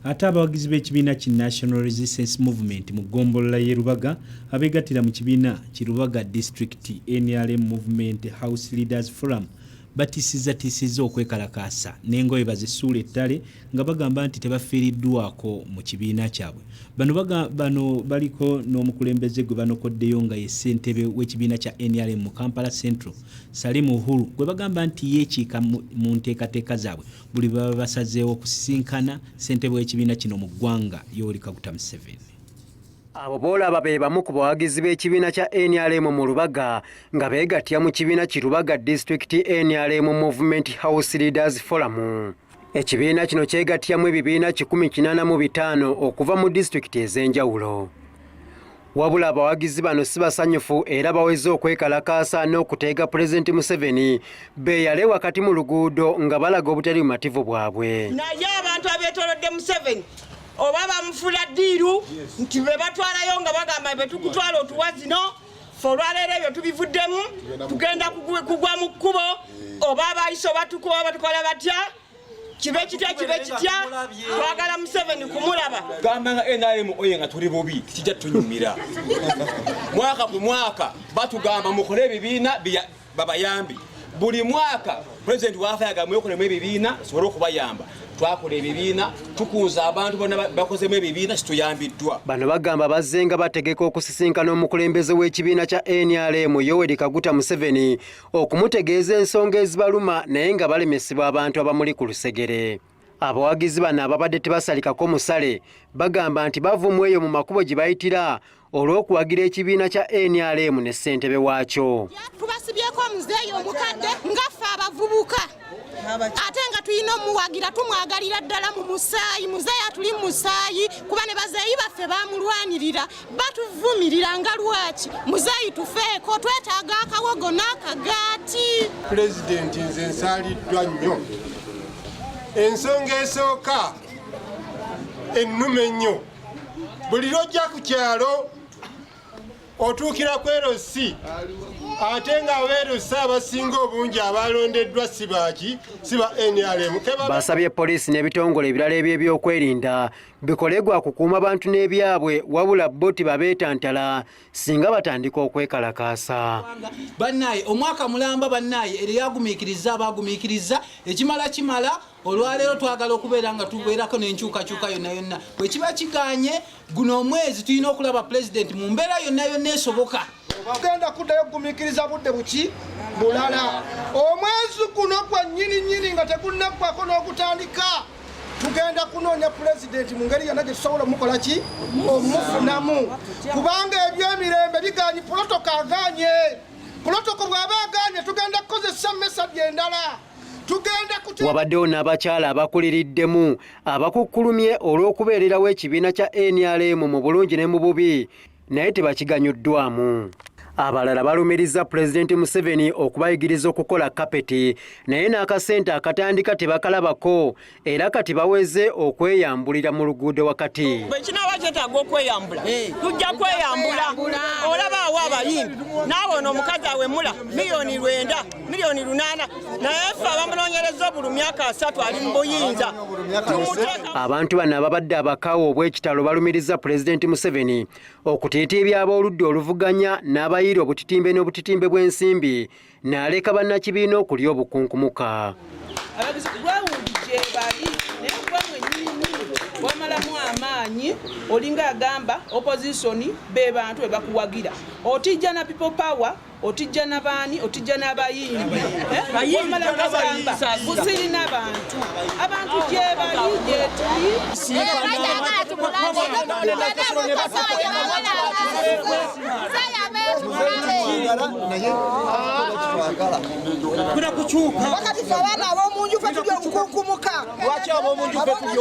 Ate abawagizi b'ekibiina ki National Resistance Movement mu ggombolola y'e Lubaga abeegattira mu kibiina ki Lubaga District nrm Movement House Leaders Forum batiisizzatiisizza okwekalakaasa n'engoye bazisuule ettale nga bagamba nti tebafiiriddwako mu kibiina kyabwe. Bano baga bano baliko n'omukulembeze gwe banokoddeyo nga ye ssentebe w'ekibiina kya nrm mu Kampala Central Salim Uhuru gwe bagamba nti yeekiika mu nteekateeka zaabwe buli baba basazeewo okusisinkana ssentebe w'ekibiina kino mu ggwanga Yoweri Kaguta Museveni. Abo b'olaba be bamu ku bawagizi b'ekibiina kya nrm mu Lubaga nga beegattira mu kibiina ki Lubaga District nrm Movement House Leaders Forum. Ekibiina kino kyegattiramu ebibiina 185 okuva mu disitulikiti ez'enjawulo. Wabula abawagizi bano si basanyufu era baweze okwekalakaasa n'okuteega Pulezidenti Museveni beeyale wakati mu luguudo nga balaga obutali bumativu bwabwe. Naye abantu abeetolodde Museveni oba bamufuula ddiiru nti be batwalayo nga bagamba be tukutwala otuwa zino, ffe olwaleero ebyo tubivuddemu, tugenda kugwa mu kkubo, oba abayise oba tukuba batukola batya, kibe kitya kibe kitya, twagala Museveni kumulaba. Gamba nga NRM oye nga tuli bubi, kijja tunyumira. Mwaka ku mwaka batugamba mukole ebibiina babayambi. Buli mwaka pulezidenti waafa yagamba mwekolemu ebibiina sobole okubayamba. Twakola ebibiina, tukunze abantu bonna bakozemu ebibiina, situyambiddwa. Bano bagamba bazze nga bategeka okusisinkana omukulembeze w'ekibiina kya NRM Yoweri Kaguta Museveni okumutegeeza ensonga ezibaluma naye nga balemesebwa abantu abamuli ku lusegere. Abawagizi bano ababadde tebasalikako musale bagamba nti bavumu eyo mu makubo gye bayitira olw'okuwagira ekibiina kya NRM ne ssentebe waakyo. Tubasibyeko omuzeeyi omukadde nga ffe abavubuka ate nga tulina omuwagira, tumwagalira ddala mu musaayi. Muzeeyi atuli mu musaayi kuba ne bazeeyi baffe bamulwanirira, batuvumirira nga lwaki muzeeyi tufeeko, twetaaga akawogo n'akagaati. Pulezidenti nze nsaaliddwa nnyo. Ensonga esooka ennume ennyo, buli lw'ojja ku kyalo otuukira ku LC, ate nga aba LC abasinga obungi abalondeddwa si baaki, si ba NRM. Basabye poliisi n'ebitongole ebirala eby'ebyokwerinda bikole gwa kukuuma bantu n'ebyabwe, wabula bo tibabeetantala singa batandika okwekalakaasa. Bannaye omwaka mulamba, bannaye eri yagumiikiriza abagumiikiriza ekimala kimala. Olwaleero twagala okubeera nga tubeerako n'enkyukakyuka yonna yonna. Bwe kiba kiganye, guno omwezi tulina okulaba pulezidenti mu mbeera yonna yonna esoboka. Tugenda kuddayo kugumiikiriza budde buki bulala, omwezi guno gwa nnyini nnyini nga tegunnaggwako n'okutandika, tugenda kunoonya pulezidenti mu ngeri yonna gye tusobola omukola ki omufunamu, kubanga ebyemirembe biganye, protocol aganye. Protocol bw'aba aganye, tugenda kukozesa method endala, tugenda Wabaddewo n'abakyala abakuliriddemu abakukkulumye olw'okubeererawo ekibiina kya NRM mu bulungi ne mu bubi, naye tebakiganyuddwamu. Abalala balumiriza Pulezidenti Museveni okubayigiriza okukola kapeti, naye n'akasente akatandika tebakalabako, era kati baweze okweyambulira mu luguudo wakati. Bwe kinaaba kyetaaga okweyambula, tujja kweyambula. Olaba awo abayimbi naawe ono omukazi awemula 9 million, 8 million, naye ffe abamunoonyereza obulu myaka 30 ali mu buyinza tumuteeka. Abantu bano ababadde abakaawa obw'ekitalo balumiriza Pulezidenti Museveni okutiitiibya ab'oludda oluvuganya n'abayiira obutitimbe n'obutitimbe bw'ensimbi n'aleka bannakibiina okulya obukunkumuka. Abagizi ground gye bali, naye gwe mwennyininyini wamalamu amaanyi, olinga agamba opposition be bantu be bakuwagira. Otijja na People Power, otijja n'abaani, otijja n'abayimbi. Wamala gamba busirina bantu, abantu gye bali, gye tuli. Bakyagala tumulabe, tugende mu kasawo gye Naye Wakati ffe abaana ab'omunju ffe tuli obukunkumuka. Lwaki ab'omunju ffe tuli?